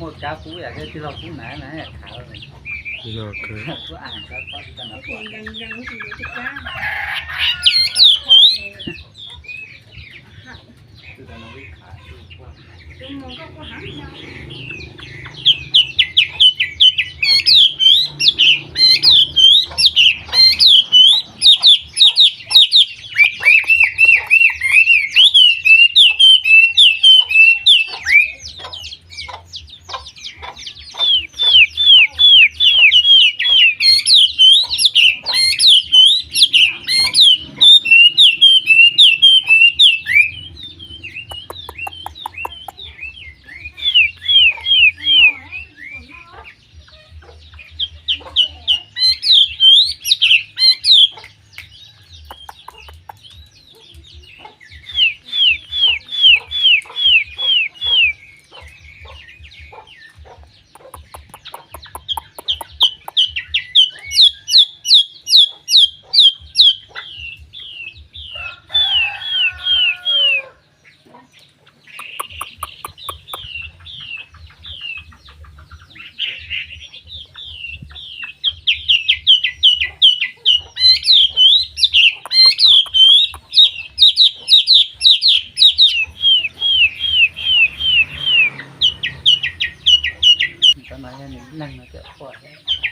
Muaj kab kub yam thiab tij laug kub na na khav. Yog kawg. Kub a, kab pob tsis tau no. Cov no yog nws neeg no cov quaj thiab.